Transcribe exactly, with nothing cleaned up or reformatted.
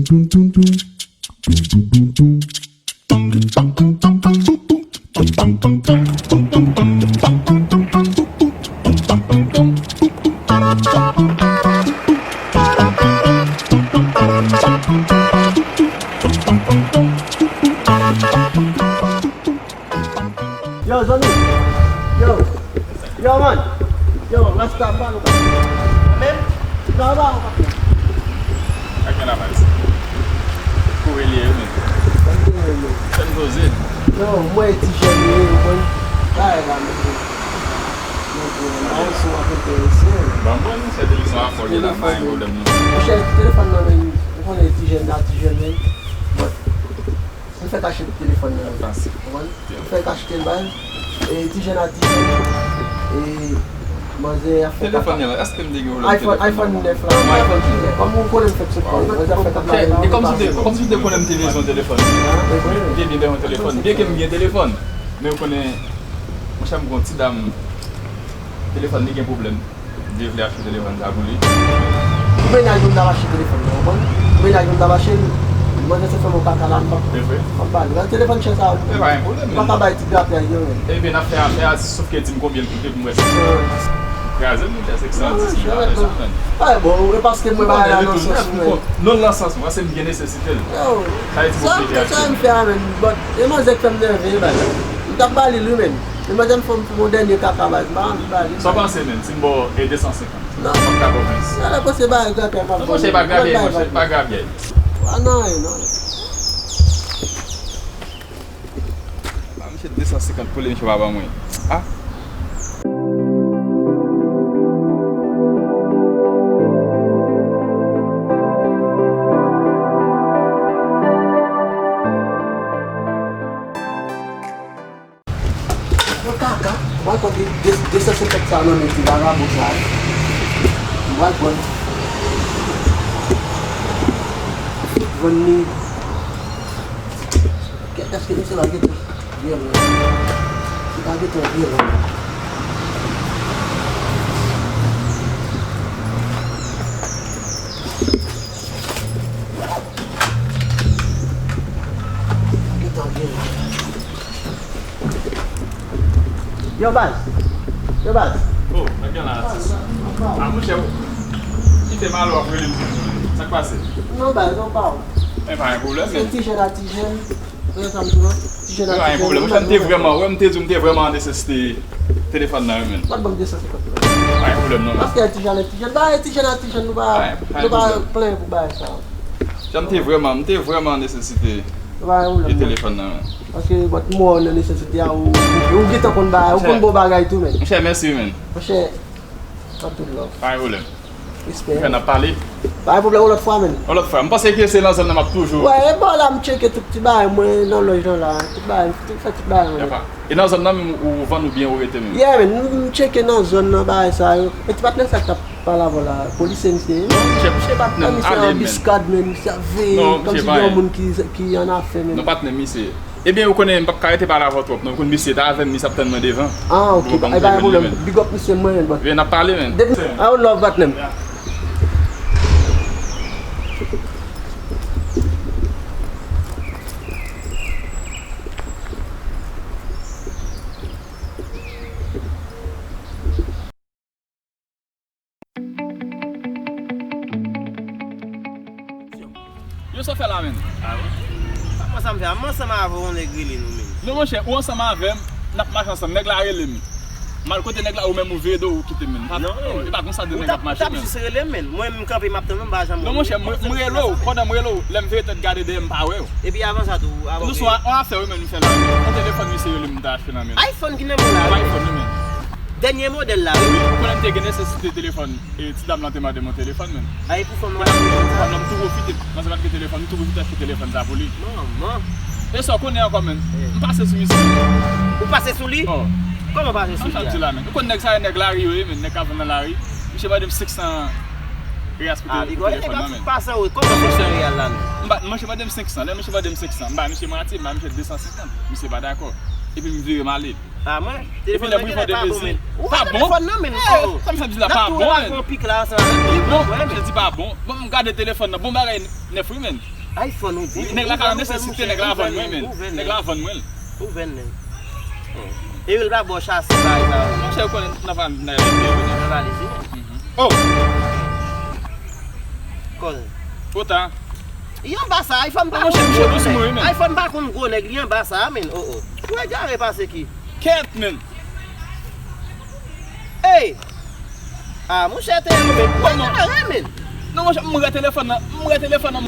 Yo, zanmi. Yo. Yo, man. Yo, rasta, ba nou, pa. Men, sa va, ou pa. Ak men la baz. Kouri li ye, men. Fè m kouri li. Fè m poze. Yo, mwen ti jèn, wi, mwen. Bay la, men. Mwen, mwen, mwen, sou ak enterese. Ban mwen, se telefòn a fò li la, pa gen pwoblèm, non. Monchè, telefòn nan, men, ou konnen ti jèn la, ti jèn, men. Bon. M fèk achte telefòn nan. Konprann? M fèk achte l bay. E ti jèn a di, e manzè ap fè telefòn nan, èske m te gen pwoblèm iPhone, telefòn iPhone nan? Nèf la. Mwen iPhone nèf. Kòm ou konnen m fèk sot kòm, manzè ap fè kòm la. E kòm si te, kòm si te konnen m te bezwen telefòn. M te byen bezwen telefòn. Byen ke m gen telefòn, men ou konnen, monchè, m gon ti dam, telefòn li gen pwoblèm. M te vle achte telefòn sa pou li. Pou mennaj mwen, m t ap achte telefòn nan, ou konprann? Pou mennaj mwen, m t ap achte l. Manzè se fè m yon kaka la, m p ap, m p ap ba li. Telefòn chè sa, m pa ka bay ti gratay yo, men. Ebyen, n ap fè afè a, sof ke di m konbyen l koute pou m wè si m kraze l, monchè, senk san dis mil, afè sa, men. Ay, bon, e paske mwen bagay la nan sans mwen. Non, nan sans mwen, paske m gen nesesite l. Sa vle di m oblije achte l. Sa m fè a, men, but, e manzè k fè m nève, baz. M t ap ba li l, wi, men. E manzè m fè m yon dènye kaka, baz, m pa anvi ba li. Sa w panse, men, si m ba w, e, de san senkant? Non. M ap ka ba w plis. Sa la panse bagay gratay m ap ba w. Non, monchè, pa grabye, monchè, pa grabye. A, non, non. Ba misye de san senkant pou li, misye pa ban mwen. A. Yo kaka, w al pran de, de, de san senkant sa nan men ti vagabon sa yo. W al pran. Vann li. Kèt, èske misye pa gentan vyolan? Li pa gentan vyolan. Gentan vyolan. Yo, baz. Yo, baz. Oh, nèg lan la, atis. A, monchè, ou kite m alò, w ap rele m toujou. Sa k pase? Non, baz, non, pa w. E pa gen pwoblèm, men. Se ti jèn a ti jèn. Ou konn sa m di w lan? Ti jèn a ti jèn. E pa gen pwoblèm. Monchè, m te vrèman, wè, m te di w m te vrèman an nesesite telefòn nan, wi, men. Mwen ban m de san senkant dola. Pa gen pwoblèm, non, men. Paske ti jèn a ti jèn. Ba, ti jèn a ti jèn, nou pa, nou pa plenyen pou bagay sa. Jan m te vrèman, m te vrèman an nesesite telefòn nan, men. Paske, but, m wè w nan nesesite a, ou, ou, ou gentan konn bagay, ou konn bon bagay tou, men. Monchè, mèsi, men. Monchè, anpil love. Pa gen pwoblèm. Respè. Monchè, n ap pale. Pa gen pwoblèm, yon lòt fwa, men. Yon lòt fwa. M panse ke se nan zòn nan m ap toujou. Wè, e bò la, m tcheke tout ti bagay mwen nan lòj lan la. Tout bagay, tout, fè tout bagay mwen. E nan zòn nan menm ou vann oubyen ou rete menm? Yeah, men, m, m tcheke nan zòn nan, bagay sa yo. E ti patnè sa k t ap pale avè w la, polisye misye ye? Non, monchè, monchè patnè m, ale, men. Misye anbiskad, men, misye ap veye kòmsi se yon moun ki, ki annafè, men. Non, patnè m misye. Ebyen, ou konnen, m p ap ka rete pale avè w twòp, non. Ou konn misye t avè m, misye ap tann mwen devan. Ah, ok. E pa gen pwoblèm. Big up misye, mwen, but. Ebyen, n ap pale, men. Depi, ah, love, patnè m. Yo, sa w fè la, menn? Ah, wi. Sa mwen sa m fè a? M ansanm avè w, yon nèg rele nou, menn. Non, monchè, ou ansanm avè m, n ap mache ansanm. Nèg la rele m. M al kote nèg la, ou menm ou vire do w, ou kite m, menn. Non, menn. E pa konsa de nèg ap mache, menn. Ou t ap jis rele m, menn. Mwen, m kanpe, m ap tann ou, m pa janm wè w. Non, monchè, mwen, m rele w. Pandan m rele w, lè m vire tèt gade dèyè m, m pa wè w. Epi avan sa tou, avan. Nou sou yon afè, wi, menn, nou fè la. Yon telefòn misye rele m, m ta achte nan men l. iPhone ki nan men w la, wi. Yon iPhone, wi, menn. Dènye modèl la, wi. Wi, ou konnen m te gen nesesite telefòn. E ti dam lan te mande m yon telefòn, menn. Ay, pou fanm nan. Pou fanm nan, m tou pwofite. Manzè pa t gen telefòn, m tou pwofite achte telefòn sa pou li. Manman. E sa w konnen ankò, menn? Eh. M pase sou misye. Ou pase sou li? Oh. Kòman pase sou li a? Jan m di la, menn. Ou konn nèg sa, nèg lari yo ye, menn. Nèg k ap vann nan lari. Misye mande m senk san reyal pou telefòn nan, menn. Ah, big up. E pa ti pasan, wi. Kòman senk san reyal la, menn? M ba, misye mande m senk san. Lè misye mande m senk san, m ba misye mwatye, m ba misye de san senkant. Misye pa dakò. Epi m vire m ale. A mwen? Telefòn nan genlè pa bon, men. Ou wè telefòn nan, men? Sa m fè di la pa bon, men. N ap tou wè l ak yon pik la ansanm avèk li. Non, m di pa bon. Bon, m gade telefòn nan. Bon bagay nèf, wi, men. iPhone ou di. Nèg la ka nan nesesite, nèg la vann mwen, men. Nèg la vann mwen. Ou vann, men. Epi l pa ba w chasi bagay sa yo. Monchè, ou konnen nan valiz la, nan valiz, wi. Oh! Kòl. Twò ta. Li anba sa, iPhone pa konn gwo nèg. iPhone pa konn gwo nèg, li anba sa, men. Oh, oh. Ou egare pase ki? Kèt, men. Ey! A, monchè, te yo, men. Ou egare, men. Non, monchè, m wè telefòn nan, m wè telefòn nan.